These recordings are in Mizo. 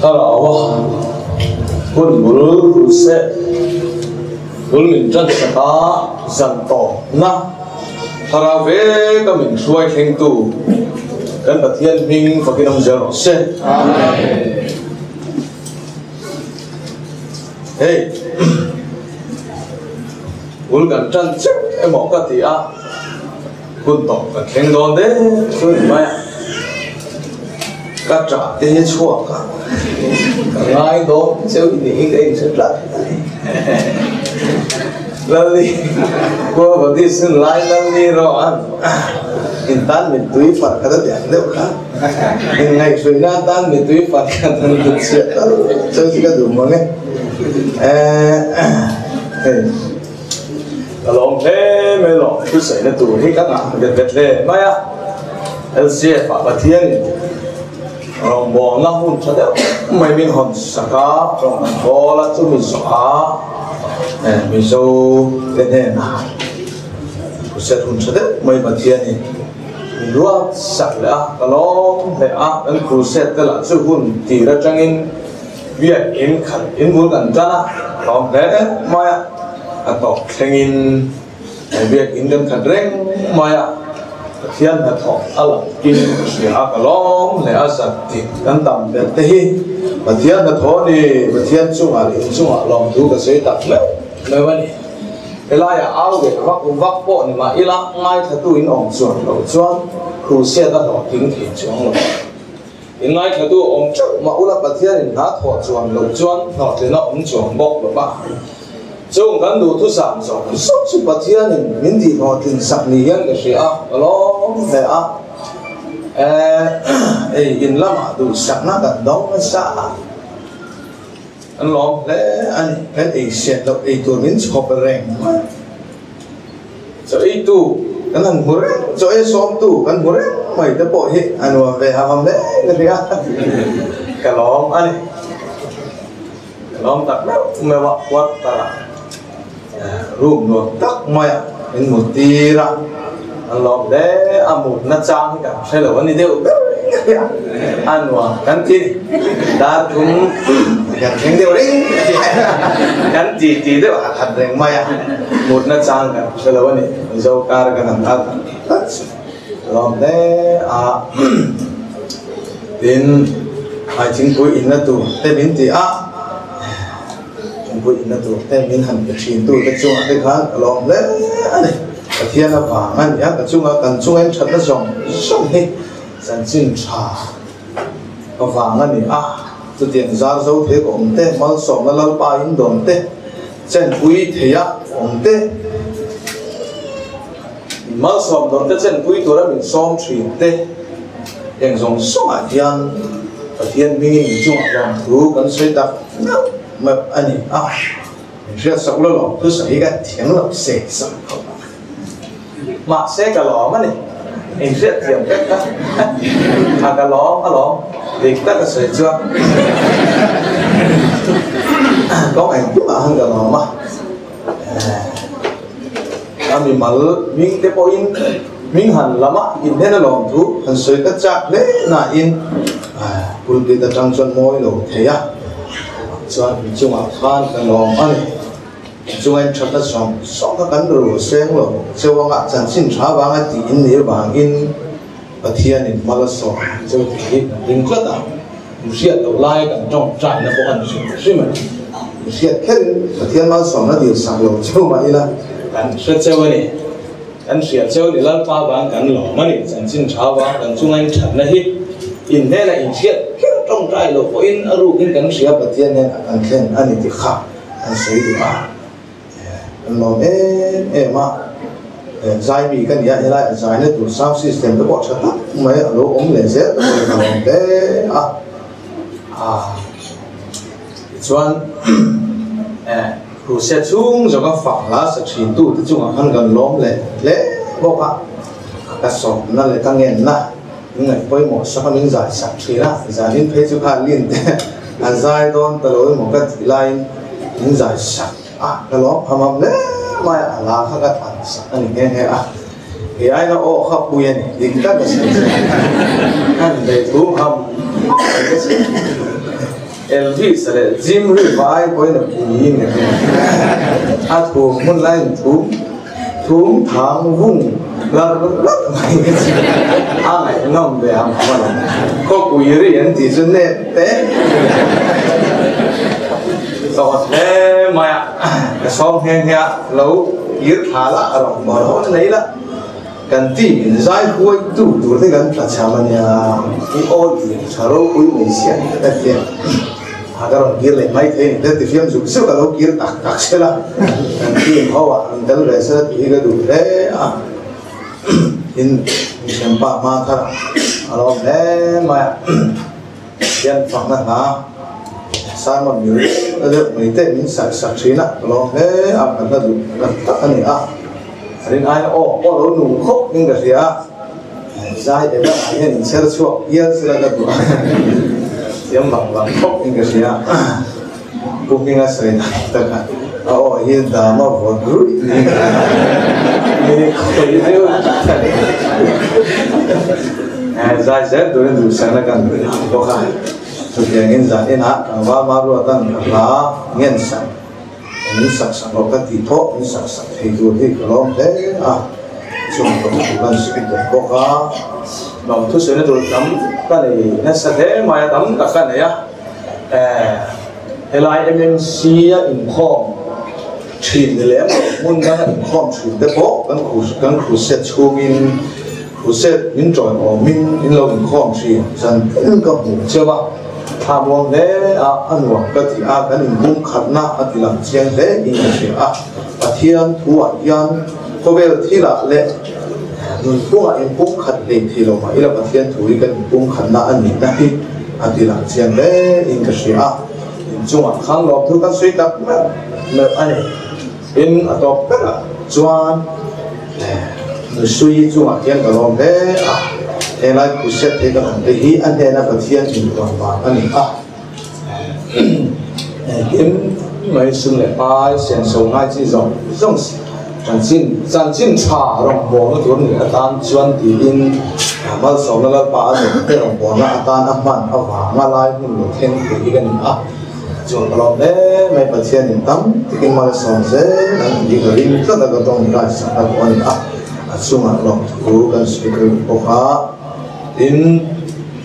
Thlarau a hun bul bul se bul min tan sak a, zan tawpna thlarau vek a min hruai thlengtu kan Pathian hming fakin awm zel rawh se. Amen. Hei bul kan tan cheuh emaw ka ti a, hun tawp kan thleng dawn deuh chu ni mai a. Ka ṭah te hi chhuak a, ka ngai dawn cheu i nih hi ka inhre tlat a ni. Lalni khua Buddhist hun lai Lalni rawh an intan mittui far khat a ti ang deuh kha. Inngaihhruihna atan mittui far khat an ti chhiah tal cheu chu ka duh mang e. Hei ka lawm hle mai lawm thusaihna tur hi ka ngah vet vet hle mai a. LCF ah Pathianin rawngbawlna hun tha deuh mai min hawn sak a, rawng an bawl a, chumi zawh a Mizo te hnenah crusade hun tha deuh mai Pathianin min ruat sak leh a, ka lawm hle a, kan crusade te lah chu hun tir atangin biakin khat in bul kan tan a, ka lawm hle mai a, a tawp thlengin. He biakin kan khat reng mai a, Pathian hnathawh a lang in ka hria a, ka lawm hle a, zat tih kan tam ber te hi Pathian hnathawh a ni, Pathian chungah leh inchungah lawmthu ka sawi tak meuh meuh a ni. Helaiah au ve vak vak pawh ni mah ila ngaithlatu in awm chuan loh chuan Crusade a hlawhtling thei chuang lo. In ngaithlatu awm teuh mah ula Pathianin hna thawh chuan loh chuan hlawhtlina awm chuang bawk lo va. Chung kan duhthusam zawng zawng chu Pathianin min tih hlawhtlin sak ni hian ka hria a, ka lawm hle a. Ei in lamah duhsakna kan dawng nasa a, kan lawm hle a ni. Kan ei hriat loh ei tur min chhawp reng mai. Chaw eitu kan han hmu reng, chaw ei sawmtu kan hmu reng mai te pawh hi a nuam ve ham ham hle ka hria. Ka lawm a ni. Ka lawm tak meuh meuh a, quarter ah room nuam tak mai ah min mut tir a, an lawm hle a, mutna chang hi kan hre lo a ni deuh ber ka hria. A nuam kan ti ni. Dar thum kan thleng deuh reng kan ti ti deuh hat hat reng mai a, mutna chang kan hre lo a ni. Mizo kar kan han thar tlat chu lawm hle a. Tin, ai thingpui inna tur te min ti a, thingpui inna tur te min han pe thin tu te chungah te khan ka lawm hle a ni. Pathian avang a ni a, ka chunga kan chunga in thatna zawng zawng hi chanchin tha ka vang a ni a, chutiang zar zo thei ka awm te, malsawmna Lalpa in dawn te, chenpui theia awm te, malsawm dawn te chenpui tura min sawm thin te, heng zawng zawngah hian Pathian hmingin min chungah lawmthu kan sawi tak meuh meuh a ni a, min hriatsak la lawmthu sawi hi ka thiam lo se sak khawp ang. Mahse ka lawm a ni. Inhriat thiam vek ka a ka lawm a lawm dik tak a sawi chuan kawng engkim ah han ka lawm a a mimal hming te pawhin hming han lam a inhnen a lawm thu han sawi ta chak hle nain pulpit atang chuan mawi lo thei a chuan inchungah khan ka lawm a ni. Chungain thatna zawng zawng kha kan ru seng lo cheu anga chanchin tha vanga tih in nih vangin Pathianin hma la sawm cheu tih hi kan ring tlat a, in hriat loh laia kan tawngtaina pawh a ni hrim hrim a ni. In hriat kherin Pathian malsawmna dil sak lo cheu mah ila kan hre cheu a ni. Kan hria cheu ni Lalpa vang kan lawm a ni, chanchin tha vang kan chungain thatna hi in hnena in hriat kher tawngtai loh pawhin a rukin kan hria Pathian hnenah kan thlen a ni ti kha. An sawi duh a, an lawm em em a, zai mi ka ni a, helai a zaina tur sound system te pawh tha tak mai a lo awm leh zel te pawhin a lawm hle a, tichuan crusade chhung zawka fak hla sa thin tu te chungah khan kan lawm leh hle bawk a, ka sawmna leh ka ngenna min ngaih pawimawh sak a min zai sak thin a, zanin phei chu kha lin te a zai dawn ta lo emaw ka tih laiin min zai sak a, ka lawm pham am hle mai a, a la kha ka thlan sak a ni nghe nghe a, kei aina aw kha pui a ni, dik tak a sawi chu an bei thu ham mai ka sawi. Elvis-a leh Jim Reeves-a ai pawhin a pui in ka hria. A thum hmun laiin thum thum thang vung lar lar mai ka chu a ngaihnawm ve ang khawp alawm. Khawpui ri an tih chu nep te tawh hle mai a, ka sawm nghe nghe a, lo kir thla la a rawn bawr hawn nei la. Kan team in zai huai tu tur te kan tla cham a nia, i aw lian tha ropui mai sia ni ka tia, a ka rawn kir leh mai thei ni te tifiam zuk zuk a lo kir tak tak sela, kan team ho ah min tel ve sela tih hi ka duh hle a, tin mithiampa hma thar a lawm hle mai a. Hian fakna hna Simon mi rilru deuh mai te min sak sak thin a, ka lawm hle a, ka hla duh tak tak a ni a, a rin aiin aw pawh lo nung khawp in ka hria a, zai eva ah hian in chher chhuak hial sela ka duh a, thiam vang vang khawp in ka hria a, Pu Hminga sawi tak tak a, a aw hi dama vawt ruih niin ka hria a, mi khawih deuh tak a ni. Zai zel turin duhsakna kan bawk a, chutiangin zan inah tlangval Maruatan ka hla ngen sak, min sak sak loh ka tih pawh min sak sak thei tur hi ka lawm hle a, chung tawng chu kan sawi tawh bawk a. Lawm thusawi na tur tam ka nei nasa hle mai a, tam tak ka nei a, helai MMC a inkhawm thin ni lem lo hmun danga inkhawm thin te pawh kan kan crusade chhungin crusade min tawi awmin in lo inkhawm thin zan tin ka hmu cheu a, thla muang hle a a nuam ka ti a, kan inbum khatna a ti lang chiang hle in ka hria a, Pathian thuah hian khawvel thilah leh nunphungah inpum khat hlei thei lo mah ila Pathian thu hi kan inpum khatna a nihna hi a ti lang chiang hle in ka hria a, inchungah khan lawmthu kan sawi tak meuh meuh a ni. Tin, a tawp berah chuan Nusui chungah hian ka lawm hle a, helai crusade thei ka awm te hi a hnena Pathian inpuan vang a ni a. Engkim mai sum leh pai senso ngai chi zawng zawng chanchin chanchin tha rawngbawlna tur ni atan chuan tiin malsawmna Lalpa a neih te rawngbawlna atan a hman avanga lai hmun lo thleng thei hi ka ni a. Chuan ka lawm hle mai Pathianin tam takin mal a sawm zel ang tih hi ka ring tlat a ka tawng rai sak na pawh a ni a, a chungah lawmthu kan sawi ka ring bawk a. Tin,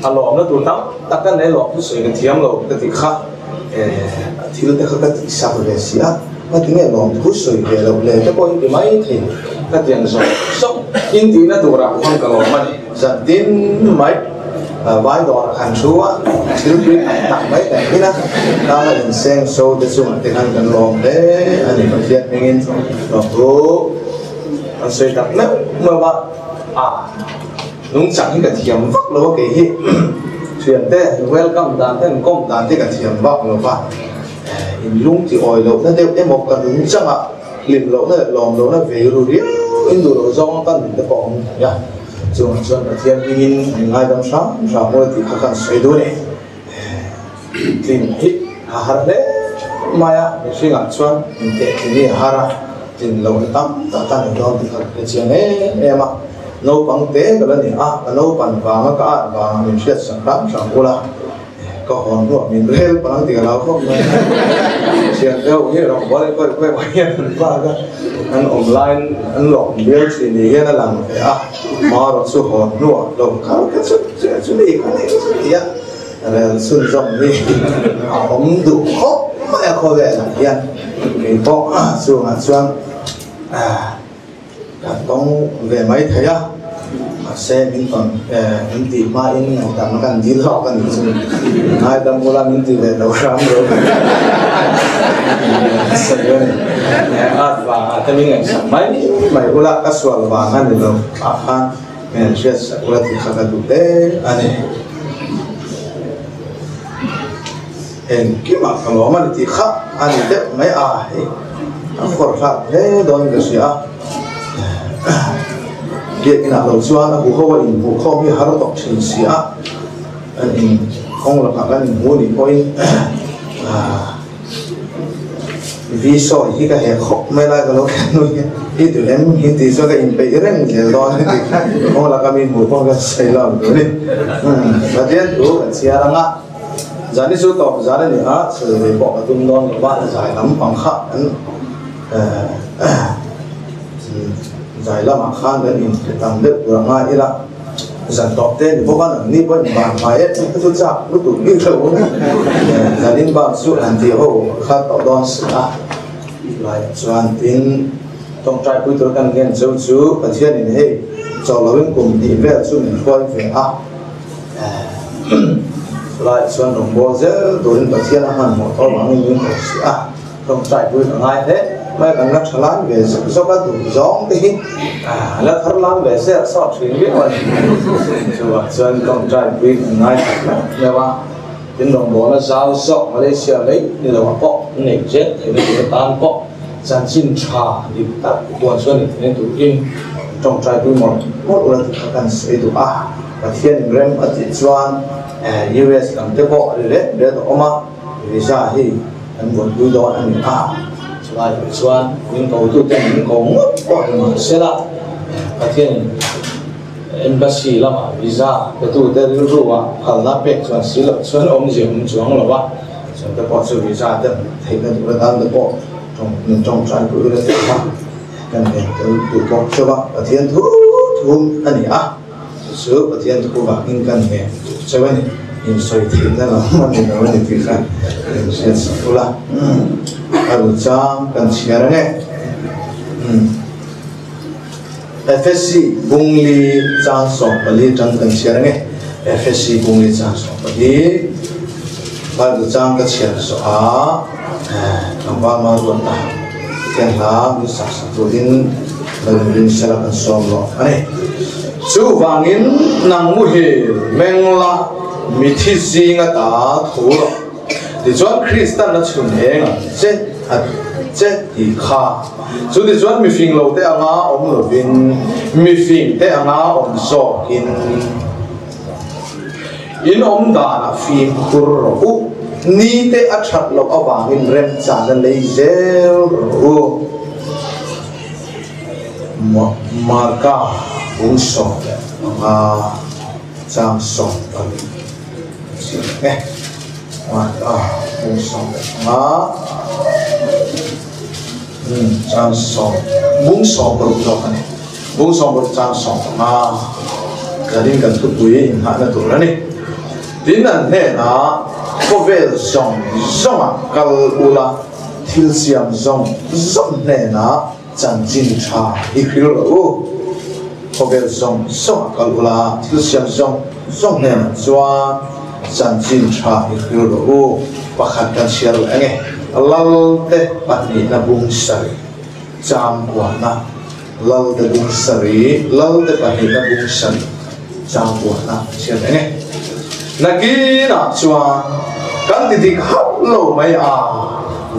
a lawmna tur tam tak ka nei lawm thusawi ka thiam lo ka ti kha eh thil te kha ka tih sak ve si a, ka ti nge lawm thusawi ve loh le te pawh in ti mai thei ka ti ang zawng zawng in tihna turah khan ka lawm a ni. Zan tin mai vai dawrah khan thu a, thil tui tak tak mai kan hmin a, tanga inseng so te chungah te khan kan lawm hle a ni Pathian hmingin lawmthu kan sawi tak meuh meuh a, a nungchang hi ka thiam vak lo a kei hi thiante welcome dan te an kawm dan te ka thiam vak lo va, inlung ti awi lohna deuh emaw ka nungchangah Hlim lohna leh lawm lohna ve ru riau in duh loh zawng kan nun te pawh a awm thei a, chungah chuan Pathian hmingin min ngaidam hram hram mawi tih kha kan sawi duh a ni. Tlin hi a har hle mai a, mihringah chuan inteh tlin hi a har a, tlin lohna tam tak ka nei dawn tih kha ka hrechiang em em a, naupang te ka la ni a, ka naupan vanga ka at vanga min hriatsak hram hram ula. Ka hawn hnuah min rel pang tih ka lo khawp mai. Thian te ho hi rawng bawl in khawi khawi mai hian an vak a, an awm laiin an lawm bial thin ni hian a lang ve a, marawh chu hawn hnuah lo kal ka chu chu chu mi kha nei chu ti a, rel chhunzawm hi a awm duh khawp mai a khawvelah hian kei pawh chungah chuan Ka tawng ve mai thei a, mahse min tawn min tih hmain ngaihdam kan dil hlawk a nih chu. Ngaidam ula min ti ve lo hram lo sawi a ni. At vangah te min ngaihsak mai mai ula ka sual vang a ni lo ah khan min hriatsak ula tih kha ka duh hle a ni. Engkimah ka lawm a ni tih kha a ni deuh mai a, hei a khawr hlak hle dawn in ka hria a, biakinah lo chuan a huho a inhmuh khawm hi har tawk thin si a, kan in kawng lakah kan inhmu nih pawhin vi sawi hi ka heh khawp mai lai ka lo khen nui hi, i duh em hi tih chuan ka inpeih reng zel dawn a ni tih kha kawng laka mi hmuh pawh ka sawi lo ang tur a ni. Pathian thu kan chhiar ang a. Zan hi chu tawp zan a ni a, sawi ve pawh ka tum dawn lo va, zai lam pang kha kan zai lamah khan kan inhre tam deuh tur a ngai ila, zan tawp te ni bawk a, nangni pawh in ban hmai em em te chu chak lutuk bik lo a ni. Zanin bak chu han tih ho kha tawh dawn si a, laiah chuan tin tawngtai pui tur kan ngen cheu chu Pathianin hei chawh loin kum hnih vel chu min hruai ve a. Chulaiah chuan rawngbâwl zel turin Pathian a hmanhmawh tawh avangin min ko si a, tawngtai pui ka ngai hle mai a, kan la tha lai ve zawk zawk a, duh zawng te hi a la thar lam ve zel sawt thin viau a ni. Chuvang chuan tawngtai pui kan ngai tak meuh meuh a, tin rawngbâwlna zau zawk Malaysia mai ni loah pawh neih zel theihna tur atan pawh chanchin tha dik tak puan chuan ni theihna turin tawngtai pui mawlh mawlh ula tih kha kan sawi duh a. Pathian in rem a tih chuan US lam te pawh ri ret ret a awm a, visa hi an buaipui dawn a ni a. Chulai pawh chuan min ko tu ten min ko ngawt pawh ni mah se la, Pathian in Embassy lamah visa pe tu te rilru ah phalna pek chuan si loh chuan awmzia awm chuang lo a, chung te pawh chu visa te hmuh theihna tur atan te pawh min tawngtai pui ila tih kha kan ngen tel duh bawk chauh a, Pathian thu thu a ni a. Chu chu Pathian thu vangin kan ngen duh cheu a ni. Insawi theihna lam a ni lo a ni tih kha in hriat sak ula. A ru chang kan chhiar ange. Efesi bungli chang 14 tang kan chhiar ange. Efesi bungli chang 14 Bible chang ka chhiar zawh a tlangval ma ruat ta Pathian hla min sak sak turin Lalrin sela kan sawm lawk a ni. Chuvangin nang muhil meng la mithi zinga ta thu rawh. Tichuan Kristan a chhun eng ang che a che tih kha. Chu tichuan mifing lo te anga awm lovin mifing te anga awm zawkin in awm danah fimkhur rawh u. Ni te a that loh avangin remchana lei zel rawh u. Marka bung 15 chang 18 chiah e. Marka bung 15 chang sawm bung 60 zawk a ni. Bung 60 chang 15 zanin kan thupui inghahna tur a ni. Tin an hnenah khawvel zawng zawngah kal ula thil siam zawng zawng hnenah Chanchin tha i hril rawh u. Khawvel zawng zawng a kal ula, thil siam zawng zawng hnenah chuan chanchin tha i hril rawh u. Pakhat kan chhiar leh ange, Lalte pahnihna bung sarih, chang kuahna, Lalte bung sarih, Lalte pahnihna bung sarih, chang kuahna chhiar leh ange. Nakinah chuan kan ti dik hauh lo mai a,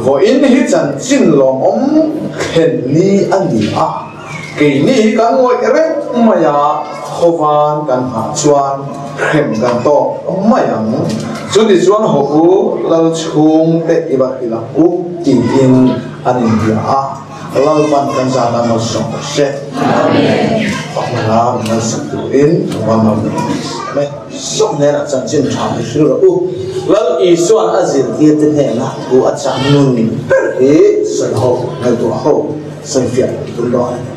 vawiin hi chanchin lawmawm thlen ni a ni a, keini hi kan ngawih reng mai a, khawvan kan nghah chuan hrem kan tawk mai ang. Chuti chuan haw u Lalchhungte i va hrilh ang u tiin an inbia a. Lalpan kan zana malsawm rawh se. Amen. Pakmana min malsawm turin ka va mal Amen. Sawm hnenah chanchin tha i hril rawh u. Lal Isua'n a zirtirte hnena thu a chah nun ber hi sawi ho, ngaihtuah ho, sawi fiah tum dawn a ni.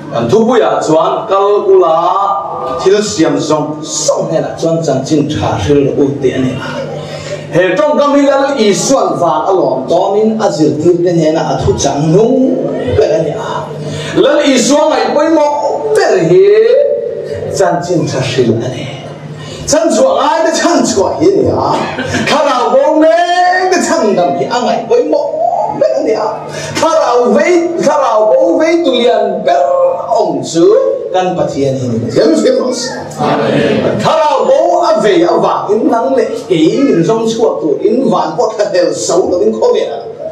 Kan thupuiah chuan kal ula thil siam zawng zawng hnenah chuan chanchin tha hril rawh u tih a ni a. He tawngkam hi Lal Isua'n van a lawm tawnin a zirtirte hnena a thu chang hnung ber a ni a. Lal Isua ngaih pawimawh ber hi chanchin tha hril a ni. Chhanchhuah ngaite chhanchhuah hi a ni a, thlarau bo mekte chhandam hi a ngaih pawimawh ber a ni a. Thlarau vei, thlarau bo vei tu lian ber awm chu kan Pathian hi ni. Pathian mi fim rawh se. Thlarau bo a vei avangin nang leh kei min zawng chhuak turin van pawh thla hel zo lovin khawvel a lo kal.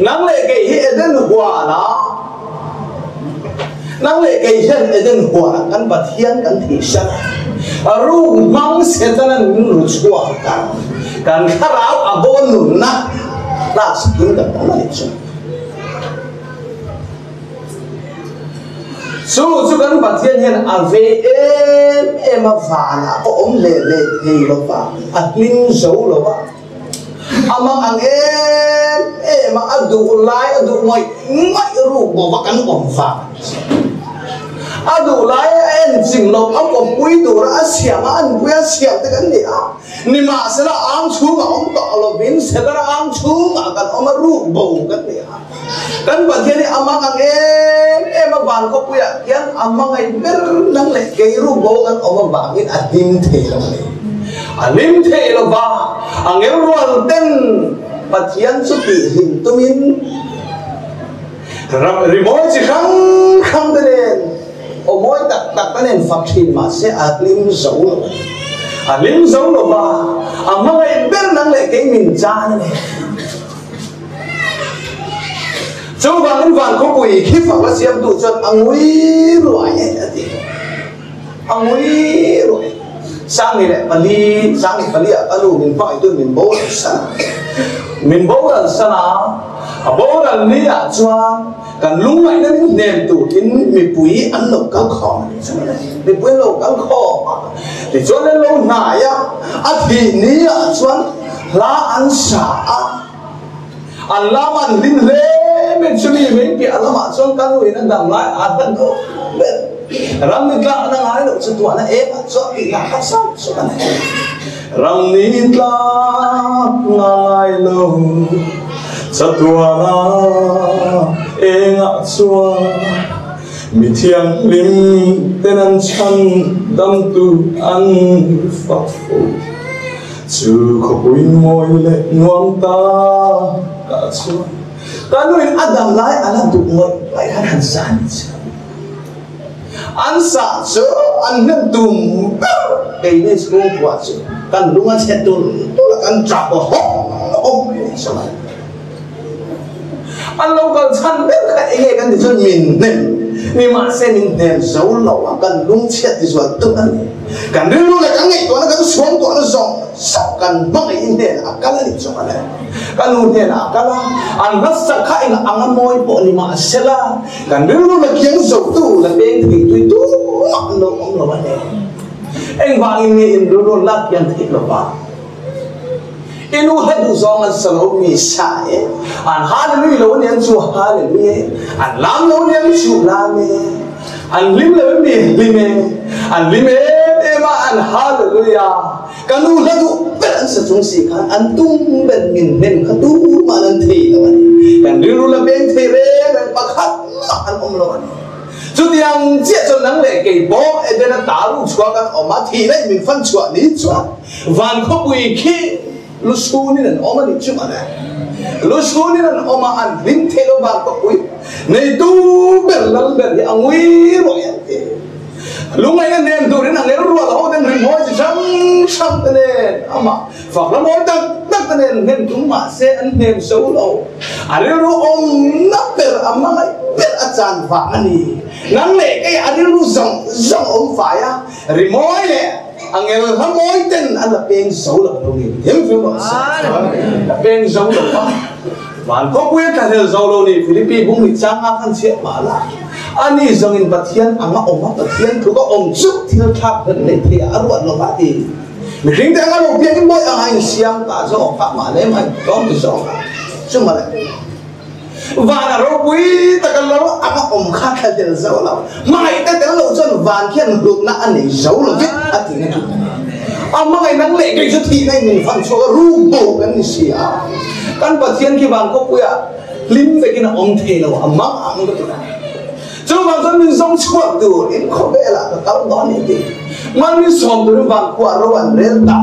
Nang leh kei hi Eden huanah Nang leh kei hian Eden huanah kan Pathian kan thihsan a, ruk hmang Setanan min ru chhuak a, kan thlarau a bo nunna tlaksakin kan awm a nih chu. Chu chu kan Pathian hian a vei em em a vanah pawh awm leh leh thei lo va, a hlim zo lo va. A mang ang em em a, a duh lai a duh ngawih ngawih ruk bawk a kan awm vang a ni chu. A duh lai a en chim lo, a kawppui tura a siam a, anpui a siam te kan ni a. Nimahsela ang chhungah awm tawh lovin Setana ang chhungah kan awm a, ruk bo kan ni a. Kan Pathian hi a mang ang em em a, van khawpuiah khian a hmangaih ber nang leh kei ruk bo kan awm avangin a hlim thei lo a ni. A hlim thei lo va, a ngel rual ten Pathian chu tihhlim tumin rimawi chi hrang hrang te nen aw mawi tak tak te nen fak thin mahse a hlim zo lo a ni. A hlim zo lo va, a hmangaih ber nang leh kei min chan a ni. Chuvangin van khawpui khi fak la siamtu chuan a ngui ruai e a ti. A ngui ruai. Sangni leh pali, Sangni pali ah ka nu min hmangaih min boral san a. Min boral san a, a boral ni ah chuan kan lungngaihna min hnem turin mipui an lo kal khawm a ni chu. Mipui an lo kal khawm a, tichuan an lo hnai a, a thih ni ah chuan hla an sa a. An lam an hlim hle mai chumi mai piah lamah chuan ka nu in a dam lai a hlan deuh ber. Ram ni tlak na ngai loh chu tuahna em ah chuan tih lah kha sam chu ka nei. Ram ni tlak na ngai lo chatuana engah chuan mi thianghlim ten an chhan damtu an fak fo. Chu khawpui mawi leh nuam ta ka chuan ka nuin a dam lai a la duh ngawih ngawih khan han sa ni chu. An sa chu an hnem tum ber keini chhungkua chu kan lung a chhe tul tul a kan tap hawm hawm mai ni chu. An lo kal chhan ber kha eng nge kan ti chuan min hnem ni mahse min hnem zo lo a kan lungchhiat ti zual tuk a ni. Kan rilru leh kan ngaihtuahna kan suangtuahna zawng zawng kan hmangaih hnenah a kal a ni chuang a le. Ka nu hnenah a kal a, an hmasak kha eng anga mawi pawh ni mahsela kan rilru la kiang zotu la peng thei tui tumah an lo awm lo a ni. Engvangin nge in rilru la kiang theih lo va? I nu hla duh zawng an sa lo mi sa e, an hallelujah lo aniang chu hallelujah e, an lam lo aniang chu lam e, an hlim lo mi hlim e, an hlim em em a an hallelujah. Ka nu hla duh ber an sa chung si khan an tum ber min hnem kha tumah an thei lo a ni. Kan rilru la beng thei reng reng pakhat mah an awm lo a ni. Chutiang chiah chuan nang leh kei pawh Edena ta ru chhuak an awm a, thihna in min fan chhuah ni chuan Van khawpui khi lusunin an awm a nih chu mah le. Lusunin an awm a, an hlim thei lo van khawpui neitu ber lal ber hi a ngui ruai an ti. Lungngaihna hnem turin a ngel rual ho ten rimhawi chi hrang hrang te nen amah fak lamhawi tak tak te nen hnem tum mah se an hnem so lo. A rilru awmna ber a hmangaih ber a chan vang a ni. Nang leh kei a rilru zawng zawng a awm fai a, rimawi leh A ngel hla mawi ten a la peng zo lo lo ni thiam thiam rawh se. La peng zo lo a. Van khawpui a thlahlel zo lo ni Philippi bung ni chang a khan chhiat mah la. A ni zawng in Pathian ang a awm a, Pathian tluk a awm chu thil thlak hlen nei thei ah a ruat lo va ti. Mihring te anga lo piang in mawi ang a insiam ta zawk a, mah lem a intlawm ti zawk a. Chu mah le. Van a ropui tak a lo ang a awm kha thla tel zo lo. Hmangaih te tel lo chuan van khian hlutna a nei zo lo vek a tihna chu a ni. A hmangaih nang leh kei chu thihna in min fan chhuak a, ruk bo kan ni si a. Kan Pathian khi van khawpuiah hlim vekin a awm thei lo, a mang ang ka ti a. Chuvang chuan min zawng chhuak tur in khawvelah ka kal dawn ni ti. Man min sawm turin van khuah ro an rel ta.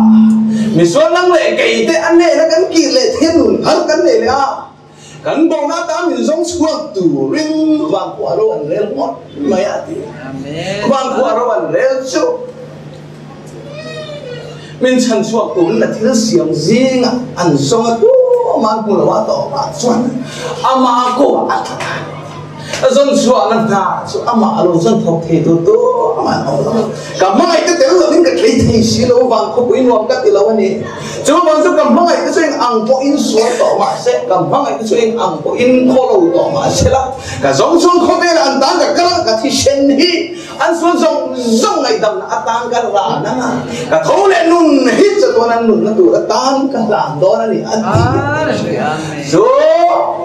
Misual nang leh kei te a nena kan kir leh thil nun thar kan nei leh a. Kan bona tan min zawng chhuak turin van khuah ro an rel ngawt mai a ti. Van khuah ro an rel chu min chhan chhuak turin a thil siam zingah an zawng a tum a, an hmu lo a tawpah chuan amah kawh a tla ta. A zawn chhuahna hna chu amah a lo zawn thawk thei tur tur amah an awm lo. Ka hmangaih te tel lovin ka tlei thei si lo, van khawpui nuam ka ti lo a ni. Chu vang chu ka hmangaih te chu eng ang pawhin sual tawh mah se, ka hmangaih te chu eng ang pawhin khaw lo tawh mah se la, ka zawng chuan khawvelah an tan ka kal a, ka thisen hi an sual zawng zawng ngaihdamna atan ka ran ang a, ka tho leh nun hi chatuan an nunna tur atan ka hlan dawn a ni a ti a. Chu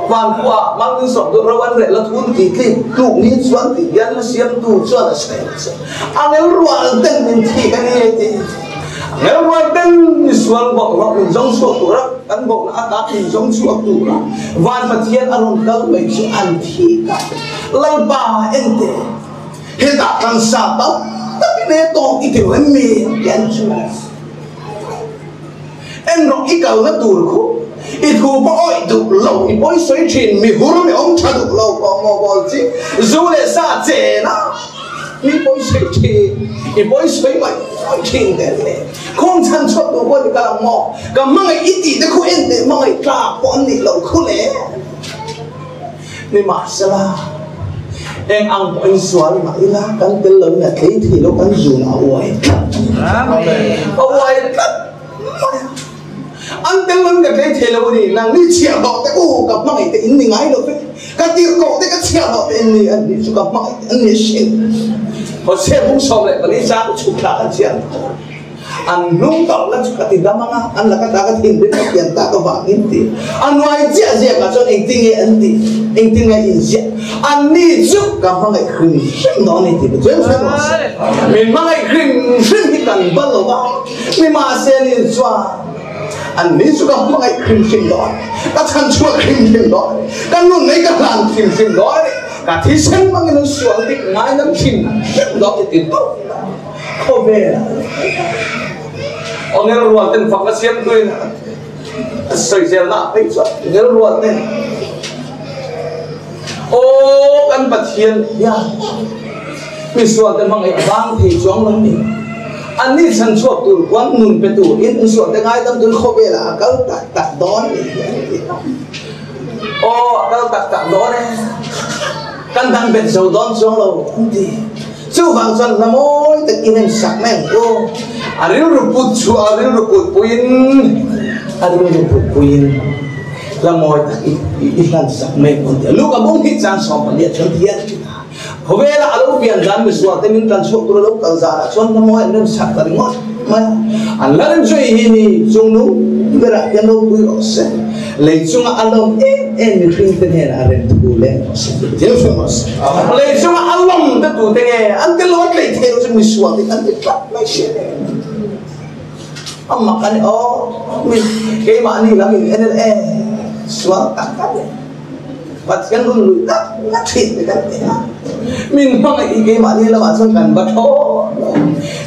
vankhua Malmin Sawmdawt ro an reh la thun tih tlik tluk ni chuan tih hian la siamtu chuan a sawi ang che. A ngel rual ten min thik a ni a ti. A ngel rual ten misual bawlhhlawh min zawng chhuak tur a, kan bawhna atan min zawng chhuak tur a, Van Pathian a rawn kal mai chu an thik a. Lalpa ente, hetah kan sa tam takin he tawk i tilo em mi? Ti an chu. En rawh i kalna tur khu i thu pawh awih duh lo, i pawi sawi thin, mi hur mi awm tha duh lo pawh maw bawl chi, zu leh sa chen a mi pawi sawi thin, i pawi sawi mai mai thin te an ni. Khawng chhan chhuak duh pawh ni kal ang maw? Ka hmangaih i tih te khu en teh hmangaih tlak pawh an nih loh khu le. Nimahsela, eng ang pawhin sual mah ila, kan tel lo in a tlei thei lo, kan zun a uai tlat a uai tlat mai a. An tel lo in ka tlei thei lo a ni, nang ni chhiahhlawh te u, ka hmangaih te in ni ngai lo ve, ka tirhkoh te ka chhiahhlawh te in ni, an ni chu ka hmangaih te an ni asin. Hosea bung 14 chang chhuk thlak an chhiah. An hnung tawh la chu ka ti dam ang a, an laka ta ka thinrim ka pian tak avangin ti. A nuai chiah ziakah chuan engtin nge an tih, engtin nge in ziah? Anni chu ka hmangaih hrim hrim dawn a ni tih Pathian hre rawh se. Min hmangaih hrim hrim hi kan va lo va, nimahse ni chuan anni chu ka hmangaih hrim hrim dawn, ka chhan chhuak hrim hrim dawn a ni, ka nun nei ka hlan hrim hrim dawn a ni, ka thisen hmangin an sual dik ngainam hrim hrim dawn a ni ti tawp ila. Khawvel aw ngel rual ten fak a siam tuin a sawi zel na phei chuan ngel rual ten aw kan Pathian hian mi sual te hmangaih a vang thei chuang lo ni an ni chhan chhuak tur khuan nun pe tur in an sual te ngaidam tur khawvel ah a kal tak tak dawn ni hi an ti a aw a kal tak tak dawn e kan dang bet zo dawn chuang lo an ti. Chuvang chuan hla mawi tak in en sak mai ang ku. A rilru put chu a rilru put puiin a rilru put puiin hla mawi tak i i hlan sak mai ang ku an ti a. Luka bung hi chang 14 ah chuan ti hian a ti ta. Khawvela a lo pian zan misual te min tlan chhuak tur a lo kal zanah chuan hla mawi an rem sak ta ringawt mai a. An la rem chu hi ni chungnung berah hian ropui rawh se. Lei chunga a lawm em em mihring te hnenah a rem thu leng rawh se tih Pathian hre rawh se. Lei chunga a lawm te tu te nge an tel lo an tlei thei lo chu misual te kan ti tlat mai si a ni. A mak a ni aw mi keimahni lam in en e sual tak tak ni. Pathian run lui tak na thin te kan ti a. Min hmangaih hi keimahni lamah chuan kan va thaw lo.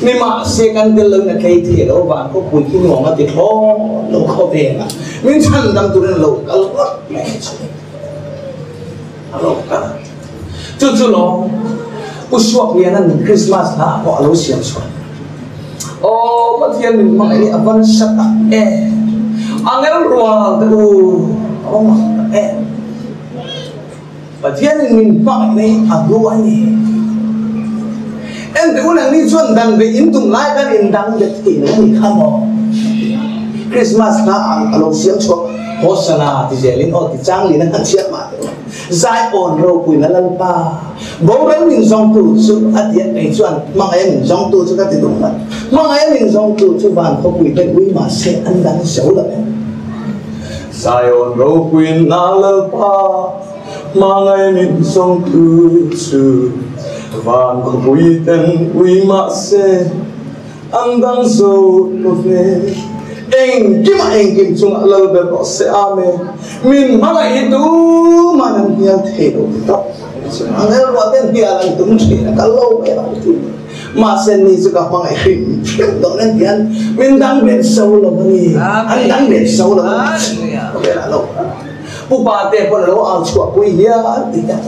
Nimahse kan tel loin a tlei thei lo van khawpui khi nuam a ti thaw lo khawvel a. Min chhan dang turin lo kal ngawt mai chu a lo kal. Chu chu lo Pu Suakliana'n Christmas hla ah pawh a lo siam chhuah. Aw Pathian min hmangaih hi a va nasa tak em! A ngel rual te u a va mak tak em! Pathianin min hmangaih na hi a hlu a ni. Ente u nangni chuan dan ve in tum lai khan in dang bet thei lo a ni kha maw? Christmas hla ah a lo siam chhuak Hosanna ti zelin aw ti chang lin a han chhiat mah teh u. Zaiawn ropuina Lalpa boral min zawngtu chu a ti a, kei chuan hmangaih a min zawngtu chu ka ti duh mai. Hmangaih a min zawngtu chu van khawpui ten ui mah se an dang zo lo em. Zion ropuina Lalpa hmangaih min zawngtu chu van khawpui ten ui mah se an dang zo lo ve. Engkimah engkim chungah lal ber rawh se. Amen. Min hmangaih hi tuman an hnial thei lo ti tawp mai chu. Ang helruah ten hnial an tum thin a, kal lo mai ang ti. Mahse ni chu ka hmangaih hrim hrim dawn en hian min dang bet zo lo a ni. An dang bet zo lo a ni. Khawvelah lo pupa te pawn a lo au chhuahpui hian ti hian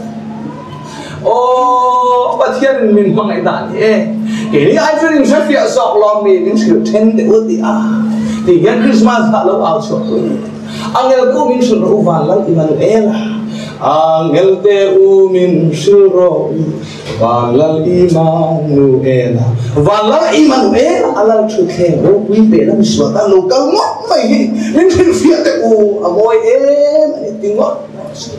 Aw Pathianin min hmangaih dan hi e keini ai chuan in hrefiah zawk lawm mi min hrilh then deuh a ti a ti hian Christmas ah lo au chhuahpui a ni. Angel tu min hrilh rawh u Vanlal Immanuela. Angelte u min hrilh rawh u, Van Lal Immanuela. Van Lal Immanuela a lal thutthleng ropui pehna misual tan lo kal ngawt mai hi min hrilhfiah teh u, a mawi em a ni ti ngawt ngawt chu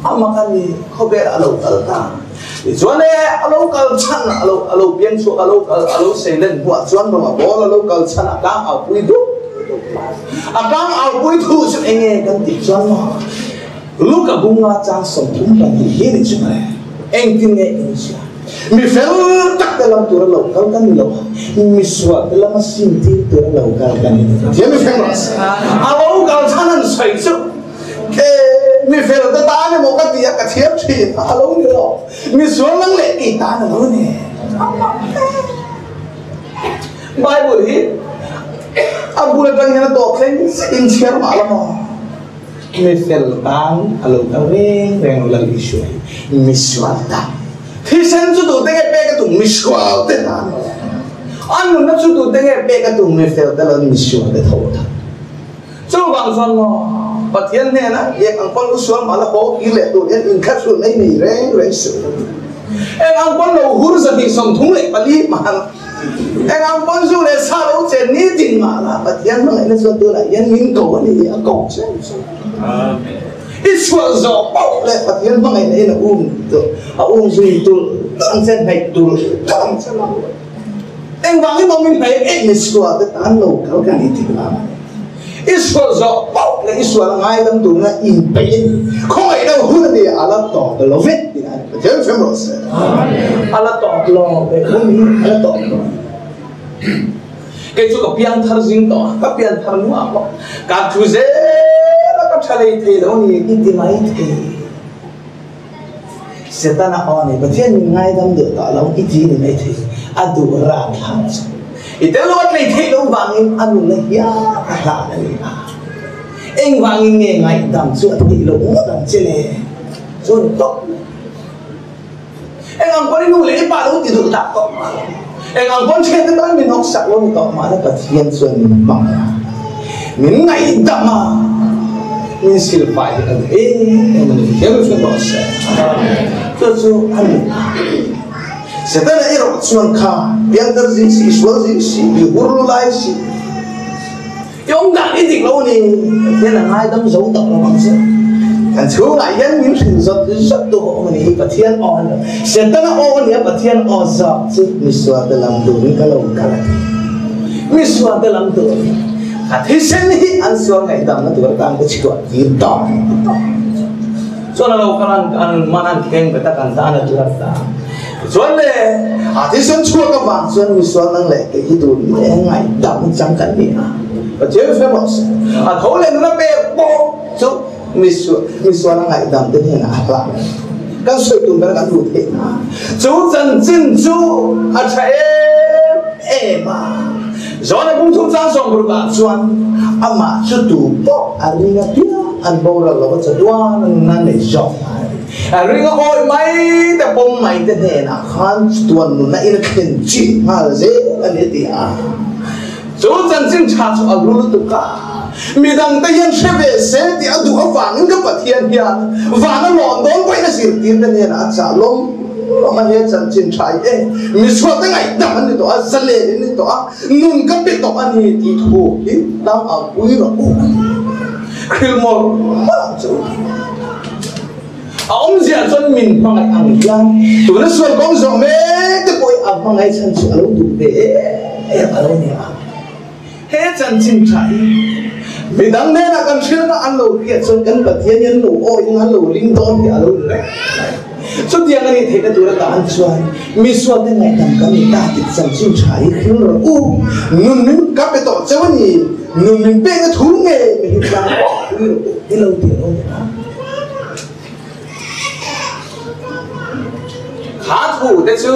a mak a ni, khawvel a lo kal ta. Tichuan e, a lo kal chhan a lo a lo piang chhuak a lo kal a lo sei len hnuah chuan rawng a bawl a lo kal chhan a tlang au pui dup dup mai. A tlang au pui thu chu eng nge kan tih chuan maw Luka bunga chang 32 hi ni chu mawle. Engtin nge in hria? Mi fel tak te lam tur a lo kal kan ni lo a, mi sual te lama sim tir tur a lo kal kan ni. Pathian mi fel rawh se. A lo kal chhan an sawi chu Ke mi fel te tan emaw ka ti a, ka chhiar thin a, a lo ni lo. Mi sual nang leh kei tan a lo ni. Bible hi a bul atang hian a tawp thleng in chhiar mah la maw? Mi fel tan a lo kal reng reng lo Lal Isua hi mi sual tan. Thisen chu tute nge pek a tum? Mi sual te tan lo. A nunna chu tute nge pek a tum? Mi fel te lo mi sual te tho tan. Chuvang chuan maw Pathian hnena eng ang pawn lu sual mah la haw kir leh tur hian inkhathruh nei nei reng reng suh. Eng ang pawn lo hur 234 mah la, eng ang pawn zu leh sa lo chen nitin mah la, Pathian hmangaihna chuan tunah hian min ko a ni, a ko che chu. I chhuah zawh pauh leh Pathian hmangaihna in a um a um zui tulh tulh ang che, hnaih tulh tulh ang che. Engvangin maw min hnaih em i sual te tan lo kal ka ni tih vang a ni. I sual zawh pauh leh i sual a ngaidam turna inpeih in khawngaih deuh hun a ni a la tawp lo vek tih a ni. Pathian fem rawh se. A la tawp lo ve hun hi a la tawp lo. Kei chu ka piang thar zing tawh a, ka pian thar nuah pawh ka thu zel a ka tha lei thei lo ni i ti mai thei. Setana aw nei Pathian min ngaidam duh tawh lo i ti ni mai thei a duh rat hlang chu. I tel lo a tlei theih lo vangin a nunna hial a hlan a ni a. Engvangin nge ngaihdam chu a theih loh ngawt ang che le? Chu a ni tawp mai. Eng ang pawn i nu leh i pa lo ti duh tak tawh mah la, eng ang pawn thiante tan min hawksak lo ni tawh mah la Pathian chuan min hmangaih a, min ngaihdam a, min silfai hi a duh em em a ni. Thiam hrim rawh se. Chu chu a ni. Setana erawh chuan kha piangthar zing si, sual zing si, mi hur lu lai si, I awm dan i dik lo ni, Pathian a ngaidam zo tak lo ang che. Kan chhungah hian min hrilh zawt zawt tu a awm a ni hi, Pathian aw a ni lo. Setana aw a ni a, Pathian aw zawk chu misual te lam turin ka lo kal a ti. Misual te lam tur ka thisen hi an sual ngaihdamna tur atan ka chhuah tir tawh a ni ti tawh. Chuan a lo kal an an man an thleng bet a kan tan a tuar ta. Tichuan le a thisen chhuak avang chuan misual nang leh kei hi tur nge ngaihdam chang kan ni a. Pathian hre rawh se. A tho leh nuna pek pawh chu misual misual a ngaihdam te hnenah a hlah. Kan sawi tum ber kan duh theih na. Chu chanchin chu a tha em em a. John-a kung thum chang 60 ah chuan amah chu tu pawh a ring apiang an boral lo a chatuan a nunna nei zawk a ni. A ring a awi mai te pawm mai te hnenah khan chatuan nunna in a thlen chih nghal zel a ni a ti a. Chu chanchin tha chu a hlu lutuk a, midang te hian hre ve se tih a duh avangin ka Pathian hian van a lawn dawn pawhin a zirtir te hnenah a chah lawm lawm a, he chanchin tha hi e misual te ngaihdam an ni tawh a, zalen in ni tawh a, nun ka pe tawh a ni tih thu hi tlang au pui rawh u a ti. Hrilh mawlh mawlh ang che u. A awmzia chuan min hmangaih ang hian tuna sual kawng zawh mek te pawh hi a hmangaih chhan chu a lo duh ve em a lo ni a. He chanchin tha hi midang hnenah kan hrilhna an lo hriat chuan kan Pathian hi an lo awi ang, an lo ring dawn tih a lo ni reng mai. Chutiang a nih theihna tur atan chuan mi sualte ngaihdam kan ni ta tih chanchin tha hi hrilh rawh u. Nun min ka pe tawh cheu a ni, nun min pekna thu nge mi hi tlang pui rawh u i lo ti a lo ni a. Kha thu te chu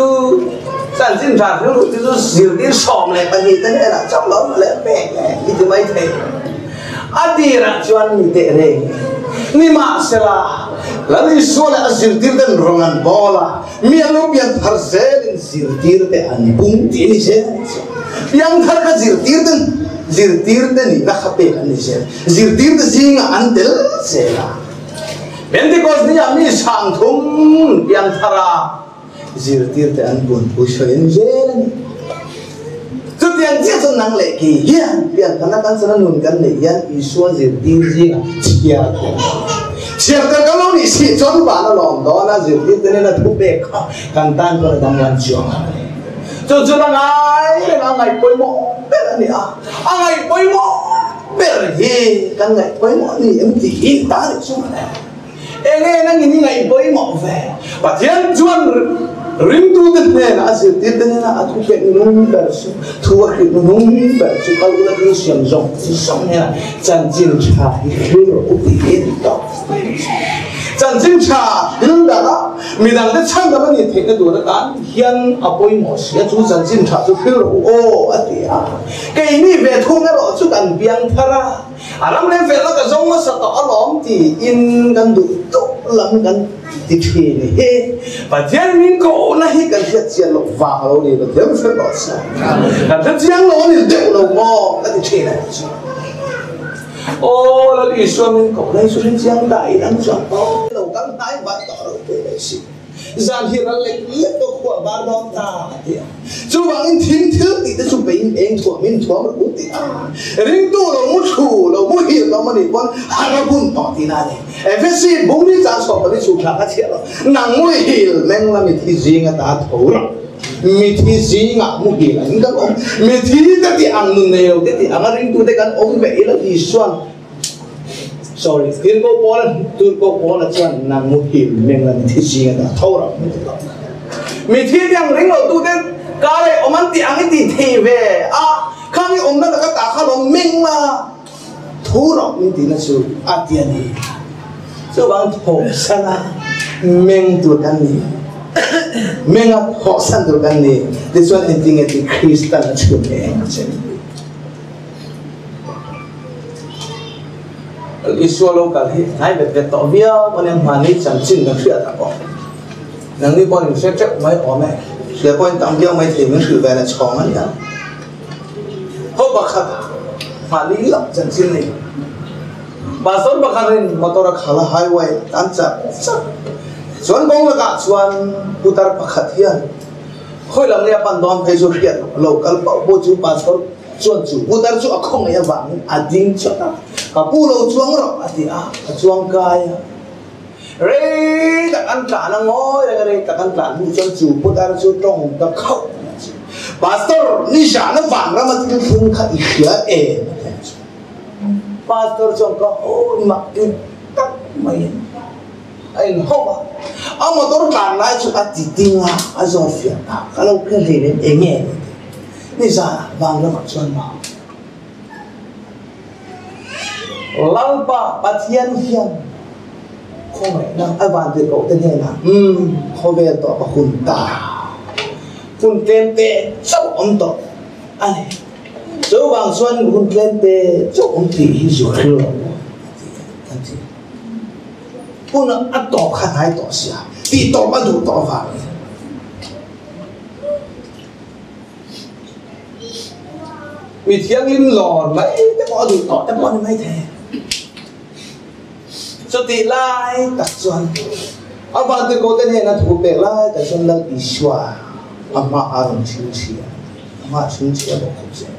chanchin tha hrilh te chu zirtir 12 te hnenah chauh lo leh pek leh i ti mai thei. A tirah chuan mi teh reng nimahsela Lal Isua leh a zirtir ten rawn an bawl a, mi an lo pian thar zelin zirtir te an pung tih a ni zel chu. Piang thar kha zirtir ten zirtir te nihna kha pek an ni zel. Zirtir te zingah an tel zel a. Pentecost ni ah mi 3000 pian thar a, zirtirte an bun pui sawi an zel a ni. Chutiang chiah chuan nang leh kei hian piantharna kan chana nun kan neih hian Isua zirtir zingah chhiar tel chhiar tel kan lo nih si chuan van a lawm dawn a, zirtirte nena thu pek kha kan tan chuan a danglam chuang a ni. Chu chuan a ngai reng a ngaih pawimawh ber a ni a, a ngaih pawimawh ber hi kan ngaih pawimawh ni em tih hi ta nih chu a ni. Enge nangin i ngaih pawimawh ve? Pathian chuan ringtute hnenah a zirtirte hnenah a thupek nung ber chu, thu a hrilh nung ber chu kal ula thil siam zawng zawng hnenah chanchin tha hi hril rawh u tih hi tawp mai chu. Chanchin tha hril darh a, midangte chhandam a nih theihna tur atan hian a pawimawh si a, chu chanchin tha chu hril rawh u aw a ti a. Keini ve thung erawh chu kan piang thar a. A ram leh velna ka zawng hmasa tawh alawm tiin kan duh duh lam kan ti thin hi Pathian min kohna hi kan hriat chian loh vang alo ni Pathian hre tawh se kan hre chiang lo a ni deuh lo maw ka ti thin a ni chu. Aw Lal Isua min kohna hi chu hre chiang ta in ang chuan aw lo kal hnai vat tawh lo pui mai si. Zan hi ral lek lek pawh khuah bar dawn ta a ti a. Chuvangin thim thil tih te chu peiin eng thuam in thuam rawh u ti a. Ringtu lo mu thu, lo mu hil awm a nih pawn har a bun tawh tihna a ni. Efesi bung ni chang sawm pali chhuk thla kha chhiah lo. Nang mu hil meng la mithi zing ata tho rawh. Mithi zingah mu hil ang in kan awm. Mithi te tih ang nun nei lo te tih anga ringtu te kan awm ve ila Isuan Sorry, Tirhkoh Paula Tirhkoh Paula chuan nang muhil meng la mithi zing ata tho rawh min ti tawh. Mithi te ang ring lo tu te kar ei awm an tih ang i ti thei ve a, khang i awmna laka tah kha lo meng la tho rawh min tihna chu a ti a ni. Chuvang thawhsan a meng tur kan ni. Meng a thawhsan tur kan ni. Tichuan engtinge ti Kristan a chhun eng che. Isua lo kal hi hnai vet vet tawh viau a nia, hmanni chanchin kan hriat ah pawh nangni pawh in hre teuh mai awm e, hria pawh in tam viau mai thei min hrilh ve leh chhawng a nia. Ho pakhat hmanni loh chanchin ni pastor pakhat in motor a khal a highway an chak chak chuan kawng lakah chuan putar pakhat hian khawi lam nge a pan dawn phei chu hriat lo kal pauh pawh chu pastor Chuan chu putar chu a khawngaih avangin a ding chawt a, Ka pu lo chuang rawh a ti a, a chuang kai a. Rei tak an tlan a, ngawi reng a rei tak an tlan hnu chuan chu putar chu tawng ta khauh mai a chu. Pastor, nizan a vanram a thil thleng kha i hria em? a ti a chu. Pastor chuan ka haw mak ti tak maiin a inhawp a, a motor tlan lai chu a ti ding a, a zawt fiah ta, Ka lo khe hleinem eng nge ni? Nizan vang lamah chuan maw Lalpa Pathian hian khawngaihna a van tir koh te hnenah umm khawvel tawp a hun ta, hun tlem te chauh awm tawh a ni. Chuvang chuan hun tlem te chauh awm tih hi zu hril lo maw a ti a ti. Hun a tawp kha hnai tawh sia, tih tawp a duh tawh avangin. Mi thianghlim lawr mai te pawh a duh tawh te pawh a ni mai thei. Chutih lai tak chuan a vantirhkohte hnena thu pek lai tak chuan Lal Isua a hma a rawn chhunchhiah a, a hma a chhunchhiah bawk khawp che.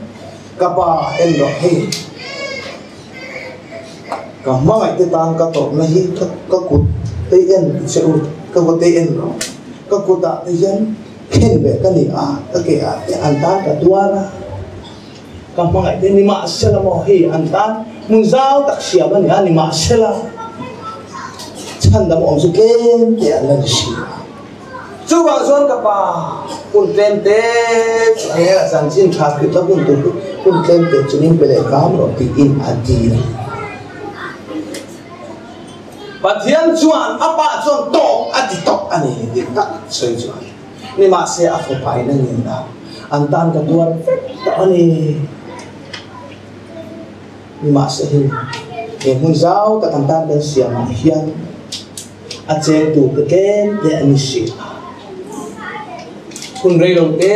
Ka pa en rawh hei, ka hmangaihte tan ka tawrhna hi ka kut te en che u, ka kut te en rawh, ka kutah te hian Khen ve ka ni a, ka ke ah te an tan ka tuar a, ka hmangaih te nimahsela maw hei an tan hmun zau tak siam a ni a, nimahsela chhandam awm chu tlem te an la ni si a. Chuvang chuan ka pa hun tlem te chu a nge a chanchin tha hrilh ta hun tur chu hun tlem te chu min pe leh hram rawh tiin a dil. Pathian chuan a pa chuan tawk a ti tawk a ni dik tak sawi chuan nimahse a fapa in a nin a, an tan ka tuar vek tawh a ni. Nimahse hei he hmun zau tak an tan kan siam ah hian a cheng tur te tlem te a ni si a. Hun rei lo te